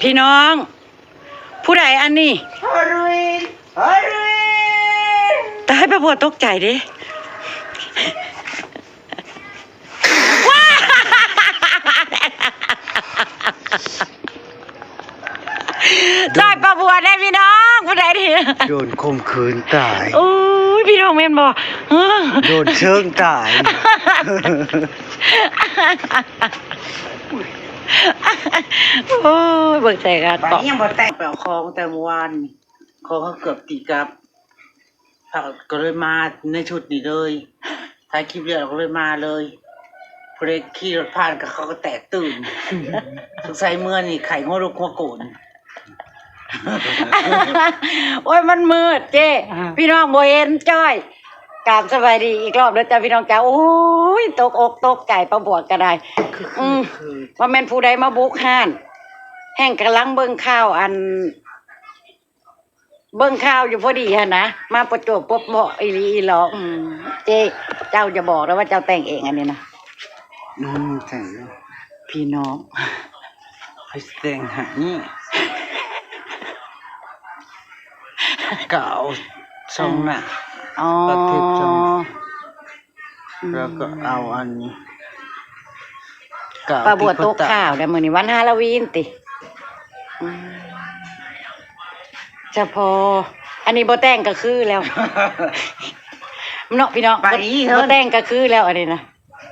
ພີ່ນ້ອງ ຜູ້ໃດອັນນີ້? ຮາໂລວີນ ຮາໂລວີນ. ຕາຍ ປ້າບົວຕົກໃຈເດ້. ຊ່ອຍປ້າບົວແດ່ພີ່ນ້ອງ ຜູ້ໃດນີ້? ໂດນຂົ່ມຂືນຕາຍ. ໂອ້ຍ ພີ່ນ້ອງແມ່ນບໍ່? ໂດນເຊີງຕາຍ. ໂອ້ຍ ເບິ່ງໃສ່ກະ ປານນີ້ຍັງບໍ່ແຕກ ໄປເອົາຂອງແຕ່ມື້ວານ ຂອງເຮົາເກືອບຕີກັບ ເຮົາກໍເລີຍມາໃນຊຸດນີ້ເລີຍ ຖ່າຍຄລິບແລ້ວກໍເລີຍມາເລີຍ. ຜູ້ໃດຂີ່ລົດຜ່ານກໍ ເຂົາກໍແຕກຕື່ນ ສົງໄສເມືອນີ້ໄຂ້ຫົວລຸກຫົວໂກນ. ໂອ້ຍ ມັນມືດເຈ້ ອ່າ ພີ່ນ້ອງບໍ່ເຫັນຈ້ອຍ. ກາບສະບາຍດີອີກລອບເດີຈ້າພີ່ນ້ອງຈ້າ. ໂອ້ຍ ຕົກອົກຕົກໃຈ ປ້າບົວກໍໄດ້. ອືມ ວ່າແມ່ນຜູ້ໃດມາບຸກຮ້ານ ແຮ່ງກຳລັງເບິ່ງຂ່າວ ອັນ ເບິ່ງຂ່າວຢູ່ພໍດີຫັ້ນນະ ມາປະຈົວບປົບເໝາະອີ່ຫຼີອີ່ຫຼໍ. ອືມ ເຈ້ ເຈົ້າຢ່າບອກເດີວ່າເຈົ້າແຕ່ງເອງອັນນີ້ນະ. ອືມ ແຕ່ງຢູ່ ພີ່ນ້ອງ ໃຜແຕ່ງໃຫ້ ກາວຊ່ອງໜ້າ ອໍ ກະເທັບຊ່ອງ ອືມ ແລ້ວກໍເອົາອັນນີ້ ກາວ ປ້າບົວຕົກຂ່າວແລ້ວ ມື້ນີ້ວັນຮາໂລວີນຕິ? ອືມ ສະພໍ ອັນນີ້ບໍ່ແຕ່ງກໍຄືແລ້ວ ເນາະພີ່ນ້ອງ ໄປເນາະ ບໍ່ແຕ່ງກໍຄືແລ້ວອັນນີ້ນະ.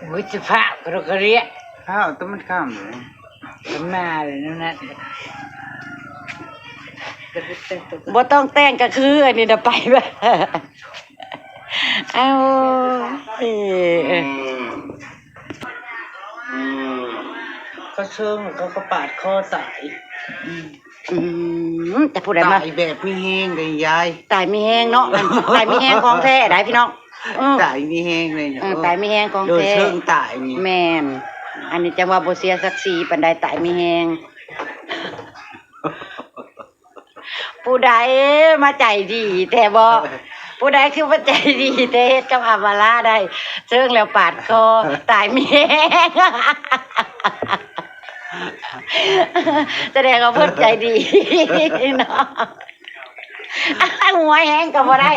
ໂອ້ຍ ຈະຟ້າວກະດົກກະເດຍ ຟ້າວແຕ່ມັນຄ່ຳເລີຍ ກໍມາເລີຍນັ້ນນະ. ບໍ່ຕ້ອງແຕ່ງກໍຄືອັນນີ້ນະ ໄປແບບ ເອົາ ເອີ ເຂົາເຊີງ ເຂົາກໍປາດຄໍຕາຍ. ອືມ ອືມ ແຕ່ຜູ້ໃດມາ ຕາຍແບບມີແຮງເດ້ຍາຍ ຕາຍມີແຮງເນາະ ຕາຍມີແຮງຂອງແທ້ໄດ໋ພີ່ນ້ອງ. ອືມ ຕາຍມີແຮງເລີຍເນາະ ເອີ ຕາຍມີແຮງຂອງແທ້ ໂດນເຊີງຕາຍນີ້. ແມ່ນ ອັນນີ້ຈັ່ງວ່າບໍ່ເສຍສັກສີປານໃດ ຕາຍມີແຮງ. ຜູ້ໃດມາໃຈດີແທ້ບໍ? ຜູ້ໃດຄືມາໃຈດີແທ້ ເຮັດກັບອຳມາລາໄດ້ ເຊີງແລ້ວປາດຄໍ ຕາຍມີແຮງ. ສະແດງວ່າເພິ່ນໃຈດີເນາະ. ຫົວແຮງກໍບໍ່ໄດ້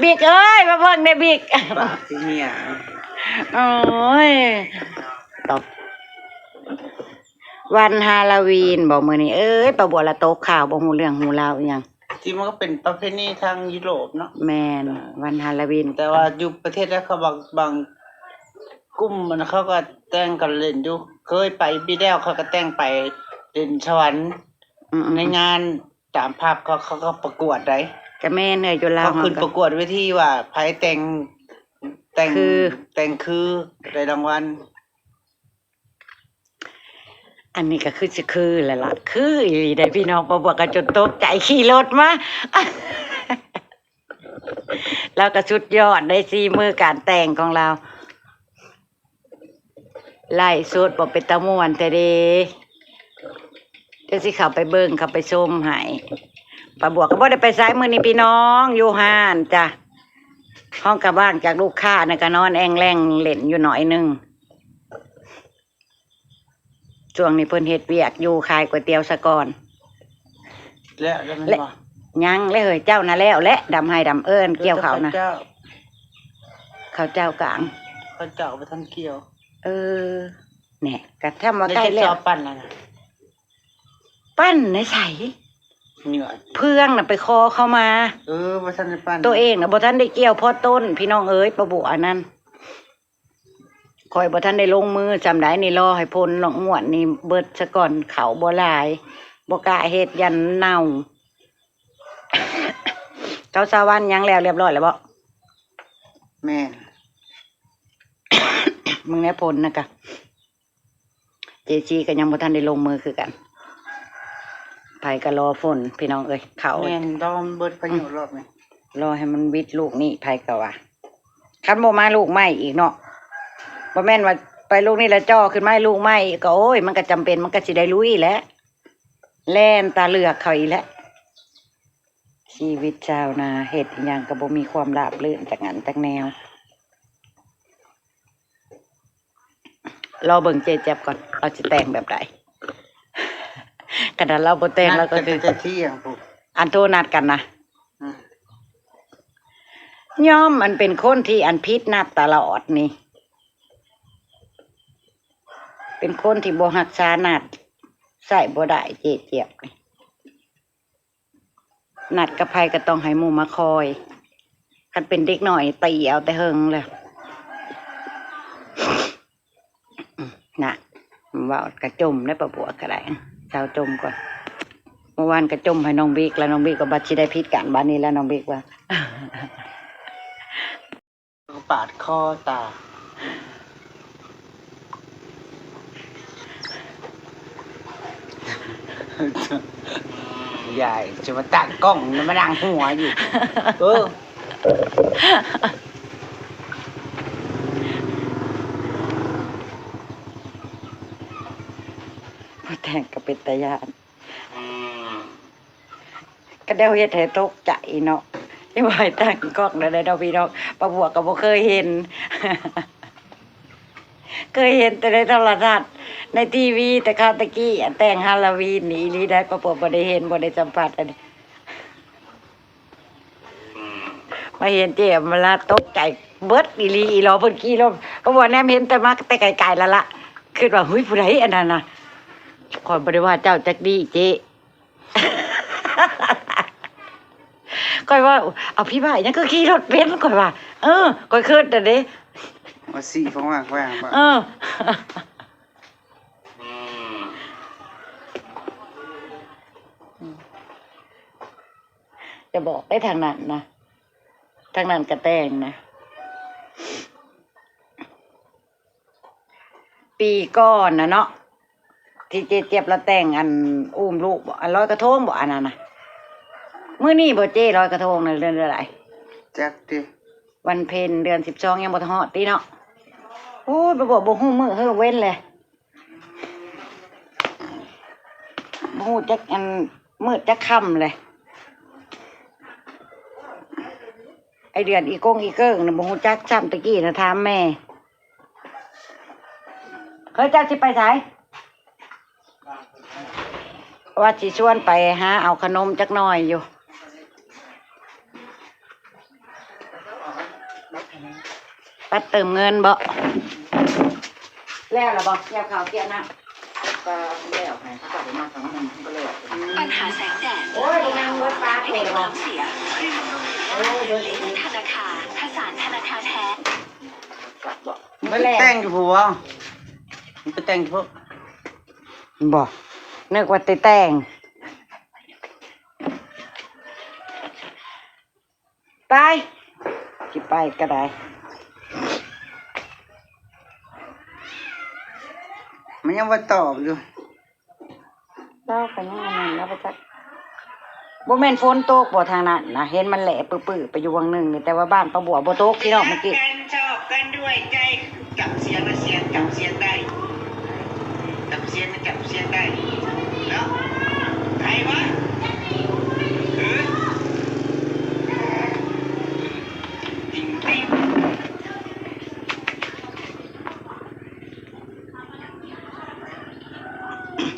ບິກເອີຍ ມາເບິ່ງແດ່ບິກ ປາກຊິເຫຍ. ໂອ້ຍ ຕອບ ວັນຮາໂລວີນບໍມື້ນີ້? ເອີຍ ປ້າບົວລະຕົກຂ່າວ ບໍ່ຮູ້ເລື່ອງຮູ້ລາວອີ່ຫຍັງ. ທີ່ມັນກໍເປັນປະເພນີທາງຢູໂຣບເນາະ. ແມ່ນ ວັນຮາໂລວີນ ແຕ່ວ່າຢູ່ປະເທດລາວເຂົາບາງ ບາງກຸ່ມມັນ ເຂົາກໍແຕ່ງກັນຫຼິ້ນຢູ່. ເຄີຍໄປປີແລ້ວ ເຂົາກໍແຕ່ງໄປເຫຼັ້ນສະຫວັນ ອືມໆໆ ໃນງານ ຕາມພາບເຂົາ ເຂົາກໍປະກວດໄດ໋. ກະແມ່ນເອີຍ ຢູ່ລາວເຮົາ ເຂົາຂຶ້ນປະກວດເວທີວ່າໃຜແຕ່ງ ແຕ່ງ ຄື ແຕ່ງຄືໄດ້ລາງວັນ. ອັນນີ້ກໍຄືຊິຄືແລ້ວລະ ຄືອີ່ຫຼີເດ້ພີ່ນ້ອງ. ປ້າບົວກໍຈົນຕົກໃຈ ຂີ່ລົດມາ ລາວກໍສຸດຍອດໃດ໋ ສີມືການແຕ່ງຂອງລາວ. ໄລຟ໌ສົດບໍ່ເປັນຕາມ່ວນແທ້ເດ ດຽວຊິເຂົ້າໄປເບິ່ງ ເຂົ້າໄປຊົມໃຫ້. ປ້າບົວກໍບໍ່ໄດ້ໄປໃສມື້ນີ້ພີ່ນ້ອງ ຢູ່ຮ້ານຈ້ະ. ຫ້ອງກະວ່າງຈາກລູກຄ້ານະ ກະນອນແອ່ງແລ່ງເຫຼັ້ນຢູ່ໜ້ອຍໜຶ່ງ. ຊ່ວງນີ້ເພິ່ນເຮັດວຽກຢູ່ ຂາຍກ໋ວຍຕຽວສາກອນ. ແລ້ວ ແລ້ວແມ່ນບໍ່? ຍັງເລີຍເຮີ້ຍ ເຈົ້ານະແລ້ວແຫຼະ ດຳໄຮ່ດຳເອີ່ນ ກ່ຽວເຂົ້ານະ. ເຂົ້າເຈົ້າ ເຂົ້າເຈົ້າກາງ ເຂົ້າເຈົ້າບໍ່ທັນກ່ຽວ. ເອີ ແນ່ ກະທຳວ່າໃກ້ແລ້ວ. ປັ່ນແລ້ວນະ ປັ່ນໃນໃສ? ເຫຍື້ອ ເພື່ອງນະໄປຂໍເຂົາມາ. ເອີ ບໍ່ທັນໄດ້ປັ່ນ ໂຕເອງນະບໍ່ທັນໄດ້ກ່ຽວພໍຕົ້ນ ພີ່ນ້ອງເອີຍ. ປ້າບົວອັນນັ້ນ ຂ້ອຍບໍ່ທັນໄດ້ລົງມືຊ່ຳໃດນີ້ ລໍໃຫ້ຝົນລອງງວດນີ້ເບິດສາກ່ອນ ເຂົ້າບໍ່ຫຼາຍ ບໍ່ກ້າເຮັດ ຢ້ານເນົ່າ. ເຂົາສາວວັນຫຍັງແລ້ວ ລຽບຮ້ອຍແລ້ວບໍ? ແມ່ນ ເບິ່ງແນ່ ຝົນນະກະ ເຈຊີກໍຍັງບໍ່ທັນໄດ້ລົງມືຄືກັນ. ໃຜກໍລໍຝົນພີ່ນ້ອງເອີຍ ເຂົ້າ ແມ່ນ ລໍມັນເບິດພາຍຸ ອືມ ລອບນີ້ ລໍໃຫ້ມັນວິດລູກນີ້ ໃຜກໍວ່າ. ຄັນບໍ່ມາລູກໃໝ່ອີກເນາະ ບໍ່ແມ່ນວ່າໄປລູກນີ້ແລ້ວຈ່ອຂຶ້ນມາໃຫ້ລູກໃໝ່ອີກ ກໍໂອ້ຍ ມັນກໍຈຳເປັນ ມັນກໍຊິໄດ້ລຸຍແຫຼະ ແລ່ນຕາເລືອກເຂົາອີກແຫຼະ. ຊີວິດຊາວນາເຮັດອີ່ຫຍັງກໍບໍ່ມີຄວາມລາບລື່ນຈັກອັນຈັກແນວ. ລໍເບິ່ງເຈແຈັບກ່ອນ ລາວຊິແຕ່ງແບບໃດ. ຂະໜາດລາວບໍ່ແຕ່ງ ລາວກໍຄື ນັດກັນຕັ້ງແຕ່ທ່ຽງພຸ້ນ ອັນໂທນັດກັນນະ. ອືມ ຍອມອັນເປັນຄົນທີ່ອັນຜິດນັດຕະຫຼອດນີ້ ເປັນຄົນທີ່ບໍ່ຮັກສານັດ ໃຊ້ບໍ່ໄດ້ ເຈຈຽບນີ້. ນັດກັບໃຜກໍຕ້ອງໃຫ້ໝູ່ມາຄອຍ ຄັນເປັນເດັກນ້ອຍຕີເອົາແຕ່ເຫິງແລ້ວ. ນະ ເວົ້າກະຈົ່ມໄດ້ ປາບົວກໍໄດ້ ເຊົາຈົ່ມກ່ອນ. ເມື່ອວານກໍຈົ່ມໃຫ້ນ້ອງບິກ ແລ້ວນ້ອງບິກກໍບັດຊິໄດ້ຜິດກັນ ບາດນີ້ແລ້ວນ້ອງບິກວ່າ ປາດຄໍຕາ ຍາຍຈະມາຕັ້ງກ້ອງ ມານັ່ງຫົວຢູ່ ເອີ. ບໍ່ແຕ່ງກໍເປັນຕາຢ້ານ ກະແນວເຮັດໃຫ້ຕົກໃຈເນາະ. ຍັງບໍ່ໃຫ້ຕັ້ງກ້ອງແນວໃດດອກພີ່ນ້ອງ ປາບົວກໍບໍ່ເຄີຍເຫັນ ເຄີຍເຫັນແຕ່ໃນໂທລະທັດ ໃນທີວີ ແຕ່ຄາວແຕ່ກີ້ ແຕ່ງຮາໂລວີນນີ້ອີ່ຫຼີໄດ໋ ປາບົວບໍ່ໄດ້ເຫັນ ບໍ່ໄດ້ສຳຜັດອັນນີ້. ມາເຫັນເຈ້ອຳມາລາຕົກໃຈເບິດອີ່ຫຼີອີ່ຫຼໍ ເພິ່ນຂີ່ລົດ ປາບົວແນມເຫັນແຕ່ມາແຕ່ໄກໆແລ້ວລະ ຄິດວ່າ ຫຸຍ ຜູ້ໃດອັນນັ້ນນະ. ຂ້ອຍບໍ່ໄດ້ວ່າເຈົ້າຈັກດີ້ເຈ້ ຂ້ອຍວ່າ ເອົາ ພີ່ບ້າຫຍັງຄືຂີ່ລົດເປັນ ຂ້ອຍວ່າ ເອີ ຂ້ອຍຄິດນັ້ນເດ້ ວ່າສີຂອງວ່າແຂວງບໍ່ ເອີ. ຈະບອກໄດ້ທາງນັ້ນນະ ທາງນັ້ນກະແຕ່ງນະ. ປີກ່ອນນະເນາະ ທີ່ເຈຈຽບລາວແຕ່ງອັນອູ້ມລູກບໍ ອັນລອຍກະທົງບໍ ອັນນັ້ນນະ. ມື້ນີ້ບໍເຈ້ ລອຍກະທົງນະ ເດືອນເທົ່າໃດ ຈັກຕິ ວັນເພັນເດືອນສິບສອງ ຍັງບໍ່ຮອດຕິເນາະ. ໂອ້ຍ ບໍ່ ບໍ່ ບໍ່ຮູ້ມື້ເຮີເວັນແຫຼະ ບໍ່ຮູ້ຈັກອັນມືດຈັກຄ່ຳແຫຼະ. ໄອ້ເດືອນອີກົງອີເກີງນະ ບໍ່ຮູ້ຈັກຊ້ຳ ແຕ່ກີ້ນະຖາມແມ່ ເຮີ້ຍ ເຈົ້າຊິໄປໃສ? ວ່າຊິຊວນໄປຫາເອົາຂະໜົມຈັກໜ່ອຍຢູ່. ບັດເຕີມເງິນບໍ? ແລ້ວລະບໍ? ກ່ຽວເຂົ້າກ່ຽວນ້ຳ ກໍແລ້ວ ໃຫ້ເຂົາເຈົ້າໄປມາທາງນັ້ນມັນກໍແລ້ວ. ບັນຫາແສງແດດ ໂອ້ຍ ບໍ່ແມ່ນເບິດປາກເລີຍບໍ? ເສຍ ໂອ້ຍ ເບິດ ທະນາຄານ ຜະສານທະນາຄານແທ້. ມັນແຕ່ງຢູ່ພຸ້ນບໍ? ມັນໄປແຕ່ງຢູ່ພຸ້ນບໍ? ນຶກວ່າແຕ່ແຕ່ງ. ໄປ ຊິໄປກໍໄດ້ ມັນຍັງບໍ່ຕອບຢູ່. ລາວກໍຍັງອັນນັ້ນ ລາວບໍ່ຈັກ ບໍ່ແມ່ນຝົນຕົກບໍທາງນັ້ນນະ? ເຫັນມັນແຫຼະປຶໆໄປຢູ່ຫວ່າງໜຶ່ງນີ້ ແຕ່ວ່າບ້ານປາບົວບໍ່ຕົກພີ່ນ້ອງ ເມື່ອກີ້. ຈອບກັນດ້ວຍໃຈ ຈຳສຽງລະສຽງ ຈຳສຽງໄດ້ ຈຳສຽງລະຈຳສຽງໄດ້ເນາະ ໃຜວະ ເອີ ຕິງຕິງ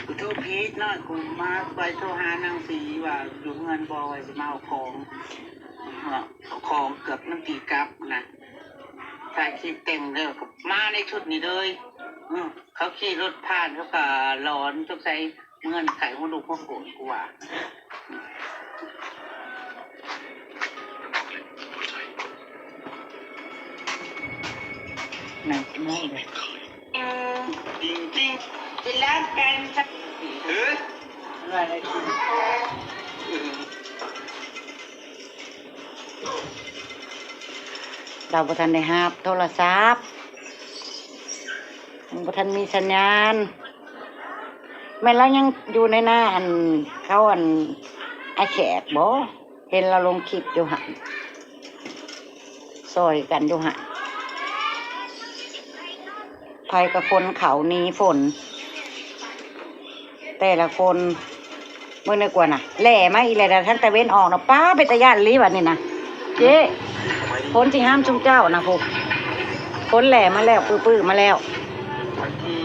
ກູໂທຜິດເນາະ ກູມາໄປໂທຫານາງສີວ່າຢູ່ເຮືອນບໍ່ ວ່າຊິມາເອົາຂອງ ເອົາຂອງເກືອບນຳຕີກັບນະ ຖ່າຍຄລິບແຕ່ງແລ້ວກໍມາໃນຊຸດນີ້ເລີຍ. ເອີ ເຂົາຂີ່ລົດຜ່ານ ເຂົາກໍຫຼອນ ສົງໄສເມືອນໄຂຫົວລຸກຫົວໂກນ ກູວ່າ. ໜັກມາກເລີຍ ຈິງໆ ຊິລັກກັນ ເອີ ວ່າໄດ້ ລາວບໍ່ທັນໄດ້ຮັບໂທລະສັບ ຍັງບໍ່ທັນມີສັນຍານ. ແມ່ນລາວຍັງຢູ່ໃນນາ ອັນ ເຂົາ ອັນ ອ້າຍແຂກບໍ? ເຫັນລາວລົງຄລິບຢູ່ຫັ້ນ ຊ່ອຍກັນຢູ່ຫັ້ນ ໃຜກໍຂົນເຂົ້າໜີຝົນ ແຕ່ລະຄົນ ເບິ່ງແນວກວ່ານະ ແຫຼມາອີກແລ້ວນະ ທາງຕາເວັນອອກນະ. ປ້າ ເປັນຕາຢ້ານອີ່ຫຼີບັດນີ້ນະ ເຈ້ ຝົນຊິຫາມຊຸມເຈົ້ານະພຸ້ນ ຝົນແຫຼມາແລ້ວ ປຶໆມາແລ້ວ. ວັນທີ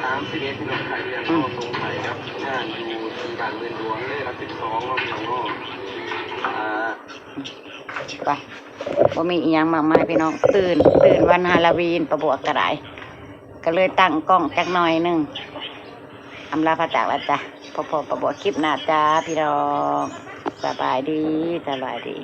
ສາມສິບເອັດ ພີ່ນ້ອງ ໄທເລື່ອນ ອືມ ເຮົາສົງໄພກັບ ຢູ່ທີ່ບ້ານເມືອງຫຼວງເດ້ ຫຼັກສິບສອງເນາະ ພີ່ນ້ອງເນາະ. ອ່າ ໄປ ບໍ່ມີອີ່ຫຍັງມາກມາຍ ພີ່ນ້ອງ. ຕື່ນ ຕື່ນວັນຮາໂລວີນ ປ້າບົວກໍໄດ້ ກໍເລີຍຕັ້ງກ້ອງຈັກໜ້ອຍໜຶ່ງ. ອຳລາພາຈາກລະຈ້າ ພໍ້ໆ ປ້າບົວຄລິບໜ້າຈ້າ ພີ່ນ້ອງ. ສະບາຍດີ ສະບາຍດີ.